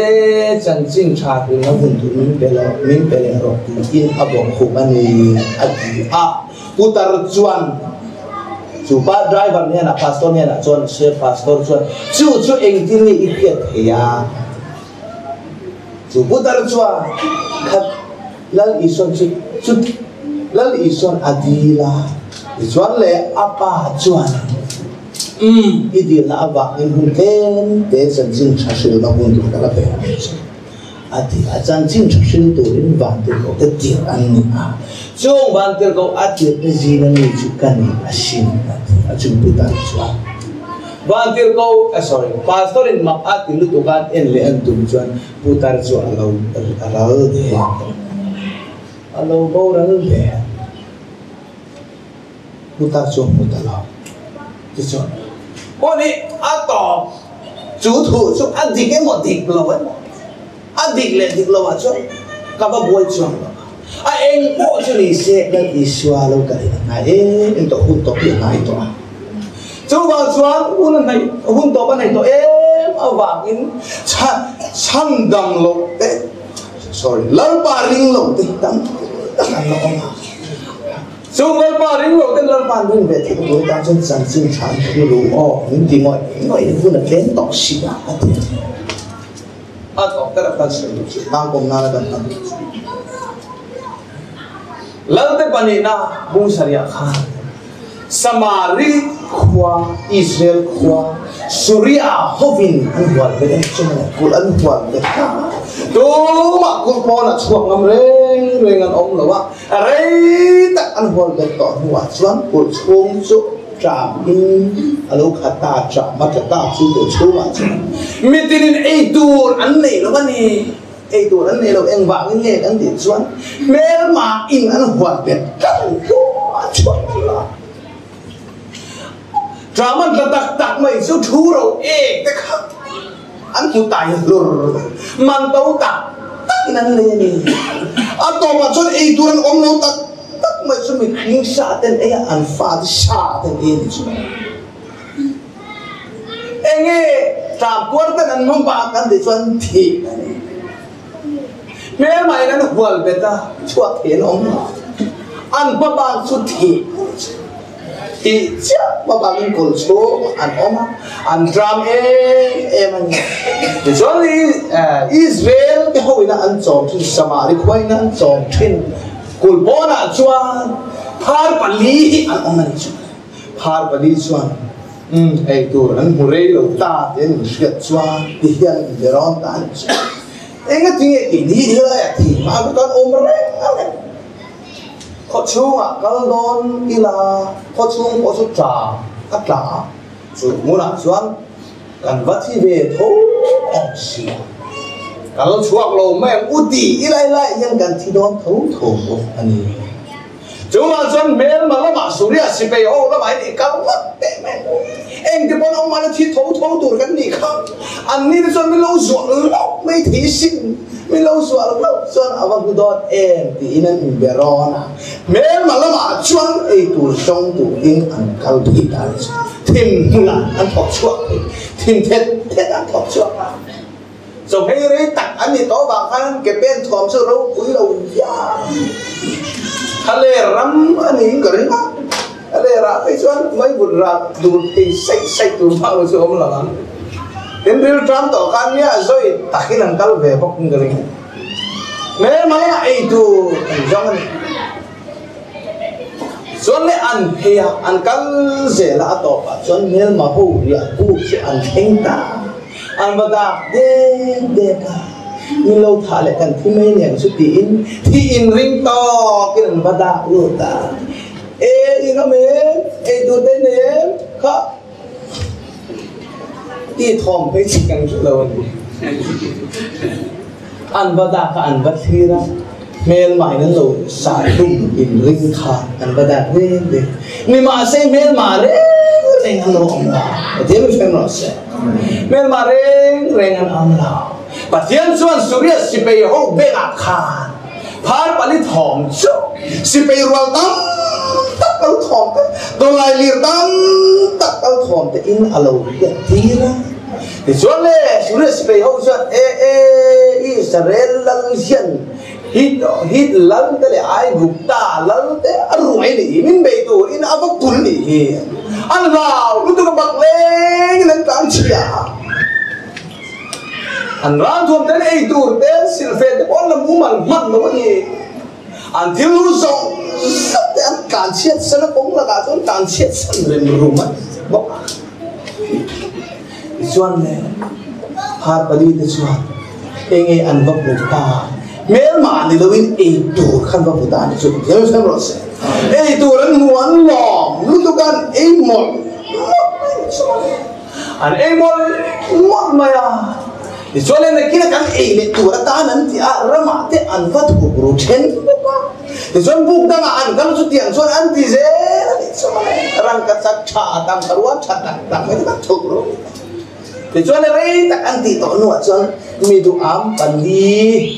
chanchin tha hrilhna hun tur min pe lo min pe leh rawh tiin a bawk khum a ni a ti a. Putar chuan Chu pa driver hnenah, pastor hnenah chuan a sawi a, pastor chuan, Chu chu engtin nge i hriat thei a? Chu putar chuan, Khat Lal Isuan chu chu Lal Isuan a dil a, tichuan leh a pa chuan, Umm, i dilna avangin hun tlem te chanchin tha hrilhna hun tur ka la ve ang che. A ti a, chanchin tha hril turin vantirhkoh te tirh an ni a, chung vantirhkoh a tirh te zina mi chu ka ni asin a ti a, chung putar chuan vantirhkoh, eh sorry, pastor in mak a ti lutuk a an en leh an tum chuan putar chu a lo ral der, a lo boral der. Putar chu a hmu ta lo. Tichuan, Aw ni, a tawp chu thu chu a dik emaw dik lo emaw, a dik leh dik lo ah chuan ka va buai chuang lo a, a eng pawh chu ni se Lal Isua lo ka rin a hnai em em tawh, hun tawp hi a hnai tawh a. Chuvang chuan hun a hnaih, hun tawp a hnaih tawh em avangin chhan chhan dang loh te, sorry, Lalpa ring loh te hi tam tak an la awm a. Chu Lalpa ring lo ten Lalpa an rin ve theih tur tan chuan chanchin tha an thu ru aw min ti ngawih ngawih in hun a tlem tawh si a a ti a. A tawp ber a kan sawi duh chu tlangkawm nana kan hman duh chu Lalte pahnihna bung sarih khan Samari khua Israel khua Suria hovin an hual ve em chu maw kulh an hual ve ta tumah kulh pawn a chhuak ngam reng reng an awm lo a rei tak an hual ve tawh hnuah chuan kulh chhung chu ṭam in a lo khat ta ṭam a tla ta chu kulh chhungah chuan mitinin ei tur an nei lo a ni ei tur an nei lo engvangin nge kan tih chuan hmelma in an hual bet tlat tumah chhuak ngam lo. Drama tla tak tak mai chu thu ro ek te kha an hmu tai hlur man to tak tak in an lei a ni. A tawpah chuan ei tur an awm lo tak tak mai chu mihring sa ten ei a, an fate sa ten ei a ni chu. Enge tlam puar ten an hmang bak an tih chuan thih a ni. Hmelmah in an hual bet a, chhuak thei an awm lo. An hma bak chu thih a ni chu. Tih chiah hma bak in kawl chhung an awm a, an tram em em a ni. Tichuan Israel te ho ina an chawm thin, Samari khua ina an chawm thin kulhpawnah chuan phar pali hi an awm a ni chu. Phar pali chuan umm ei tur an hmu rei lo ta tih an inhriat chuan ti hian an inbe rawn ta a ni chu. Engatinge keini helaiah thih hma chu kan awm reng a ni. Khaw chhungah kal dawn ila khaw chhung pawh chu tla a tla a, chu hmunah chuan kan va thi ve tho awm si a. Kal chhuak lo mai ang u tih ila helaiah hian kan thi dawn tho tho bawk a ni. Chungah chuan hmelma lamah Suria sipei ho lamah hian i kal ngawt teh mai ang u. Engti pawn awm mahna thi tho tho tur kan nih kha. Anni te chuan min lo zuah loh mai thei sin, min lo zuah loh chuan a va hmu dawn em tiin an inbe rawn a. Hmelma lamah chuan ei tur zawng turin an kal phei ta a ni. Thim hmunah an thawk chhuak thei, thim thet thet an thawk chhuak a. Chawhmei rei tak an ni tawh vang khan ke pen thuam chu ropui lo viau. Thale ram a niin ka ring a, thale rah phei chuan mai vut rah dur thei saih saih tur bak lo chu awm lo ang. Tin rilṭam tawh khan nia zawi takin an kal ve bawk in ka ring. Hmelma lamah ei tur an zawng a ni. Chuan leh an phei a, an kal zel a, a tawpah chuan hmelma ho riah buk chu an thleng ta. An va dak dek dek a, min lo thah leh kan thi mai nen chu tiin thi inring tawkin an va dak lut a. E in awm em? Ei tur te nei em? Kha ti thawm phei chi kan hre lo a ni. An va dak a, an va thlir a, hmelma in an lo sai hlum inring kha an va dak dek dek. Nimahse hmelma reng reng an lo awm lo. Pathian mi hrem rawh se. Hmelma reng reng an awm lo. Pathian chuan Suria sipei ho bengah khan phar pali thawm chu sipei rual tam tak lo thawm te, dawlai lir tam tak lo thawm te in a lo hriat tir a. Tichuan le Suria sipei ho chuan e e Israel lal hian Hit hit lal te leh Aigupta lal te a ruai nih hi, min bei tur in a va pul nih hi. An hlau lutuk a bak lengin an tlan chhia a. An ralthuam te ei tur te silhfen te pawh an la mumal hman lo a ni. An thil lu zawng zawng te an tlan chhiat san a, kawng lakah chuan tlan chhiat san rem rum a ni bawk a. Tichuan le phar pali te chuan enge an va hmu ta? Hmelmah ni loin ei tur khan va hmu ta a ni chu. Thiam em rawh se. Ei tur an hmu an lawm lutuk a, an ei mawlh mawlh mai ni chuan. An ei mawlh mawlh mai a, tichuan in nakina kan ei leh tur atan an ti a, ramah te an va thuk ru then bawk a, tichuan buk dangah an kal chu tiang chuan an ti zel a nih chuan rangka chak tha tangka rual tha tak tak mai te kan thuk ru. Tichuan rei tak an tih tawh hnuah chuan mi duham pali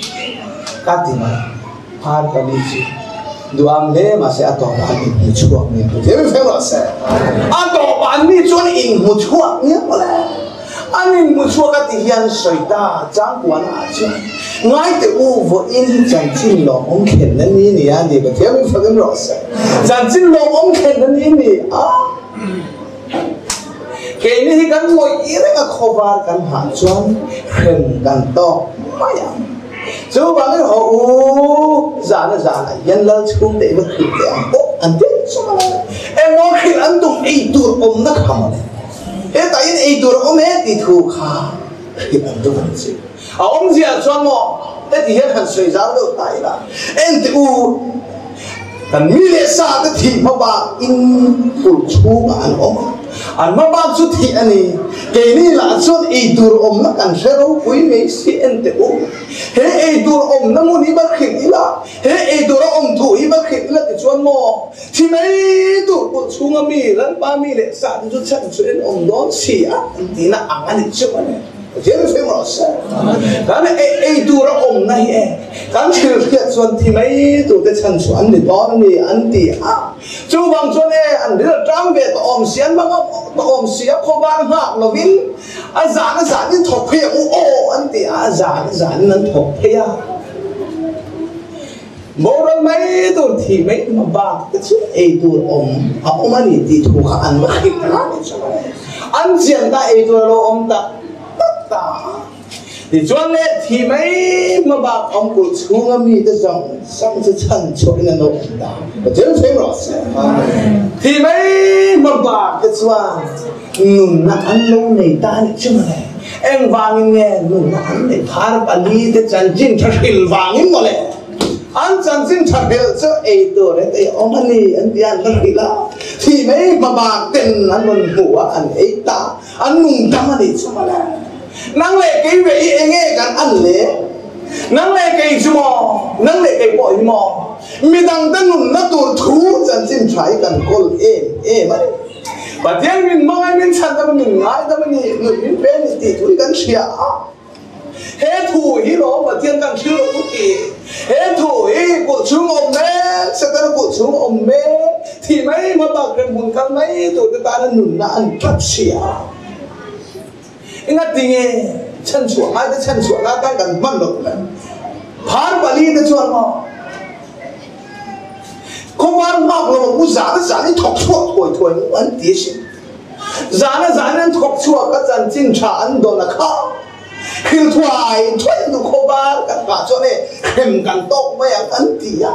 ka ti mai. Phar pali chu duham hle mahse a tawpah an inhmu chhuak nia ka thil feu rawh se. A tawpah an ni chuan inhmu chhuak nia mawle. An inhmu chhuak a ti hian sawi ta changkuana ah chuan ngai teh u vawiin hi chanchin lawmawm thlenna ni nia ni ka thiam in fakin rawh se. Chanchin lawmawm thlenna ni ni a. Keini hi kan ngawih reng a khawvar kan hah chuan hrem kan tawk mai ang. Chuvangin haw u zana zanah hian lal chhung te i va hrilh teh ang pawh an ti chu mawle. Engmaw hrilh an tum ei tur awmna kha mawle. Hetah hian ei tur a awm e tih thu kha hrilh an tum ang chi. A awmzia chuan maw heti hian han sawi zau deuh ta ila, Enteh u, kan mi leh sa te thih hmabak in kulh chhungah an awm a, an hmabak chu thih a ni. Keini lah chuan ei tur awmna kan hre ropui mai si. Enteh u, he ei tur awmna hmun hi va hrilh ila, he ei tur a awm thu hi va hrilh ila tichuan maw thi mai tur kulh chhunga mi Lalpa mi leh sa te chu chhan chu en awm dawn si a, an tihna ang a ni chu a ni. Pathian fim rawh se. Kan ei tur a awmna hi e, kan thil hriat chuan thi mai turte chhan chu an ni dawn a ni an ti a. Chuvang chuan e, an ril tang ve tawh awm si, an bang tawh awm si a, khawvar nghak lovin a zan a zanin thawk phei ang u aw an ti a, a zan a zanin an thawk phei a. Boral mai tur thih mai hma bak te chu ei tur awm a awm a ni tih thu kha an va hrilh ta ni chuan an chian ta ei tur a lo awm tak tak ta. Tichuan le thih mai hma bak awm kulh chhunga mite zawng zawng chu chhan chhuahin an lo awm ta. Pathian fim rawh se. Thih mai hma bak te chuan nunna an lo nei ta a nih chu mawle. Engvangin nge nunna an neih phar pali te chanchin tha hril vangin mawle. An chanchin tha hril chu ei tur he tei awm a ni an ti a, an va hrilh a. Thi mai hmabak ten an rawn hmu a, an ei ta, an nung dam a nih chu mawle. Nang leh kei ve i enge kan an le? Nang leh kei chu maw? Nang leh kei pawh hi maw? Midangte nunna tur thu chanchin tha hi kan kawl em em a ni. Pathian min hmangaih min chhan dam min ngai dam a ni, nun min pe a ni tih thu hi kan hria a. He thu hi lawm Pathian kan hrilh lo ti. He thu hi kulh chhung awm mek, Setana kulh chhung awm mek, thih mai hma bak rem hmun kal mai tur te tana nunna an tlat si a. Engati nge chhanchhuah ngai te chhanchhuah na atan kan hman loh le? Phar pali te chuan maw? Khawvar nghak lo ang u, zan a zan in thawk chhuak thuai thuai ang u an ti asin. Zan a zan in an thawk chhuak a, chanchin tha an dawn a kha. Hril thuai thuai an duh khawvar kan nghah chuan e hrem kan tawk mai ang an ti a.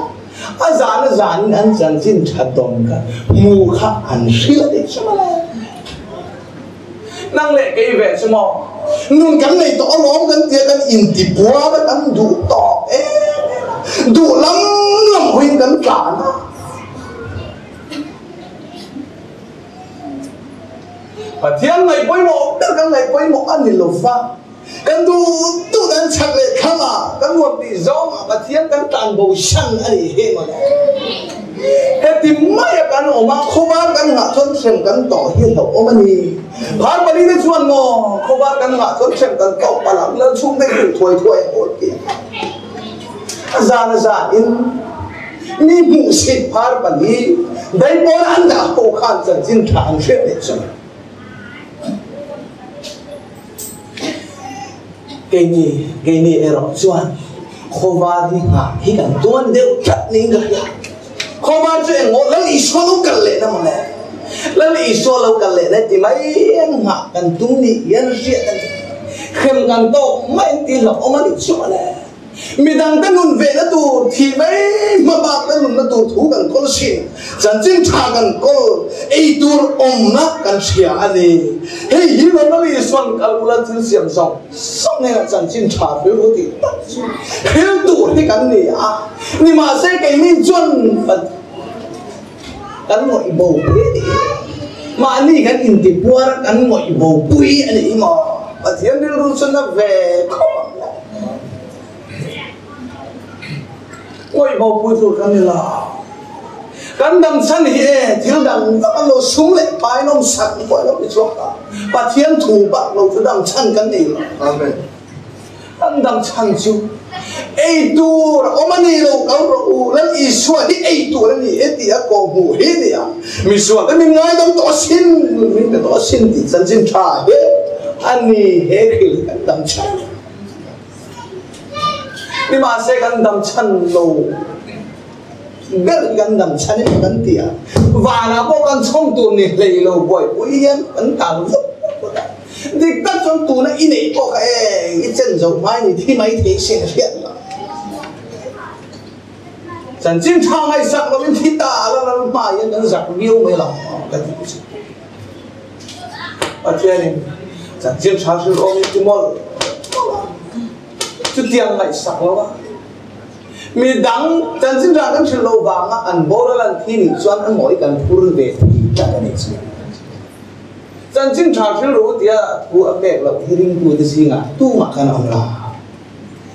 A zan a zan in an chanchin tha dawn kha hmu kha an hril a nih chu mawle. Nang leh kei ve chu maw? Nun kan nei tawh alawm kan tia kan intibuar a, kan duh tawk em em a, duh lam lam hawiin kan tlan a. Pathian ngaih pawimawh ber kan ngaih pawimawh a ni lova, kan duh duh dan chak leh thlang a, kan nuam tih zawng ah Pathian kan tlan bo shan a nih hi mawle. Heti maia kan awm a, khawvar kan nghah chuan hrem kan tawh hi hlauh awm a ni. Phar pali te chuan maw khawvar kan nghah chuan hrem kan tawh palh ang, lal chhung te hrilh thuai thuai a awl tih a zan a zan in mi hmuhsit phar pali daipawn an dah ho khan chanchin tha an hriat leh chuan. Keini, keini erawh chuan khawvar hi nghah hi kan tuan deuh tlat niin ka hria. Khawvar chu engmaw Lal Isua lo kal leh na mawle. Lal Isua lo kal leh na ti mai an nghah kan tum ni hian hriat a ni. Hrem kan tawk mai an tih hlauh awm a nih chu mawle. Midangte nun vehna tur, thih mai hmabakna nunna tur thu kan kawl thin. Chanchin tha kan kawl, ei tur awmna kan hria a ni. Hei hi Lal Isua'n kal ula thil siam zawng zawng hnenah chanchin tha hril ru tih tak chu hril tur hi kan ni a. Nimahse keini chuan kan ngawih bo pui a ni. Mahni kan intipuar a kan ngawih bo pui a ni maw? Pathian rilru chu na ve khawp ang le. Ngawih bo pui tur kan ni lo. Kan dam chhan hi e, thil dang vak an lo sum leh pai an awm sak pawh a lo ti chhuak ta. Pathian thu bak lo chu dam chhan kan nei lo. Amen. Kan dam chhan chu ei tur a awm a ni lo kal rawh u, Lal Isua hi ei tur a ni e tih a kawhhmuh hi a ni a, misual te min ngaidam tawh asin, min pe tawh asin tih chanchin tha hi a ni he thil hi kan dam chhan a ni. Nimahse kan dam chhan lo ber hi kan dam chhan emaw kan ti a, vanah pawh kan chhawm tur ni hlei lo buaipui hian kan tan vut vut a. Dik tak chuan tuna i neih pawh kha e, i chen zo hmai ni thi mai thei sin a hriat lo. Chanchin tha ngaihsak lovin thi ta la ral hma hian kan zak viau mai lo ka ti chu. Pathianin chanchin tha hrilh awm in ti mawlh mawlh a, chutiang ngaihsak lo a mi dang chanchin tha kan hrilh lo vanga an boral an thi nih chuan a mawi kan phur ve thei tlat a nih chu. Chanchin tha hril ru tia thu a pek loh hi ringtute zingah tumah kan awm lo.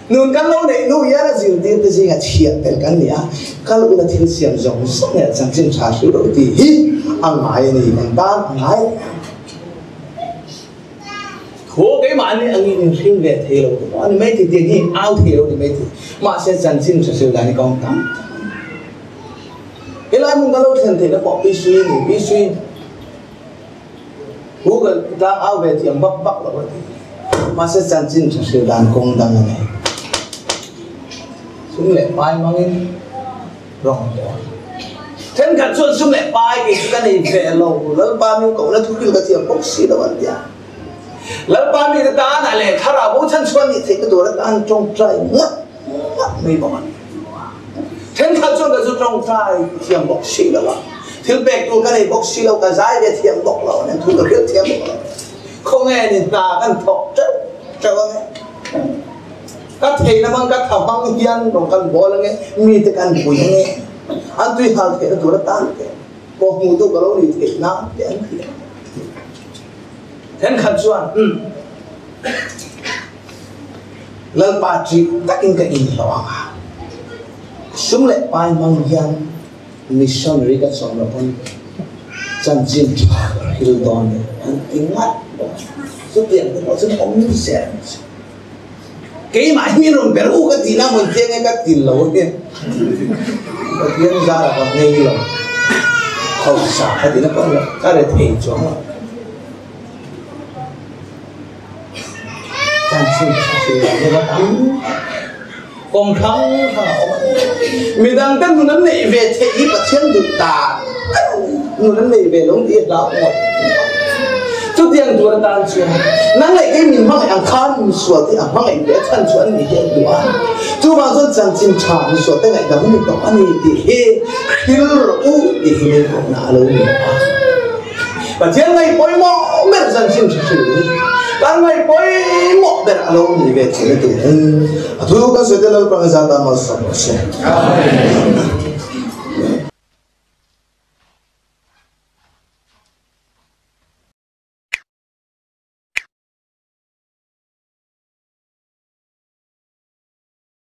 Nun kan lo neih hnu hian a zirtirte zingah chhiah tel kan ni a, kal ula thil siam zawng zawng leh chanchin tha hril ru tih hi a ngai a ni, kan tan a ngai a ni. Thu keimahni angin inhring ve thei lo te pawh a ni mai thei, tiang hi au thei lo a ni mai thei, mahse chanchin tha hril dan hi kawng tam tak a ni. Helai hmun kan lo thlen theihna pawh Pi Sui a ni, Pi Sui. Google tlang au ve thiam vak vak lo a ti. Mahse chanchin tha hril dan kawng dang a nei. Sum leh pai hmangin rawng bawl. Thenkhat chuan sum leh pai kei chu ka nei ve lo, Lalpa min kohna thu hril ka thiam bawk si lo an ti a. Lalpa mite tanah leh thlarau bo chhan chhuan nih theihna tur atan tawngtai ngat ngat mai bawk a ni. Thenkhat chuan ka zu tawngtai thiam bawk si lo a, thil pek tur ka nei bawk si lo, ka zai ve thiam bawk lo, nen thu ka hrilh thiam bawk lo. Khawnge ni hna kan thawk teuh teuh ange? Ka theihna hmang ka tha hmang hian rawn kan bawl ange, mite kan pui ange, an tui hal theihna tur atan te, pawh hmuh tu ka lo nih theih nan te an ti a. Thenkhat chuan, Umm. Lalpa ṭih takin ka inhlawh ang a, sum leh pai hmang hian missionary ka chawm lo pawn chanchin ṭha ka hril dawn e an ti ngat bawk a, chutiang te pawh chu awm zel ang chu. Keimah hi min rawn ber u ka tihna maw intiang e ka ti lo ania, Pathian zara ka nghei lo, hausa ka tihna pawh a ni lo, ka rethei chuang lo. Chanchin tha hril lo hi va tam tak kawng hrang hrang a awm a ni. Midangte nun an neih ve theih hi Pathian duh dan nun an nei ve lo tih hi hlau ngawt ngawt. Chutiang tur atan chuan nang leh kei min hmangaih ang khan misual te a hmangaih ve a chhan chu an nih hi an duh a. Chuvang chuan chanchin tha misual te ngaihdam a ni tawh a ni tih hi hril rawh u tih hi min kawhna a lo ni a. Pathian ngaih pawimawh ber chanchin hre hrilh hi kan ngaih pawimawh ber a lo ni ve thin a turin a thu kan sawi te Lalpa ngaihzat a malsawm rawh se. Amen.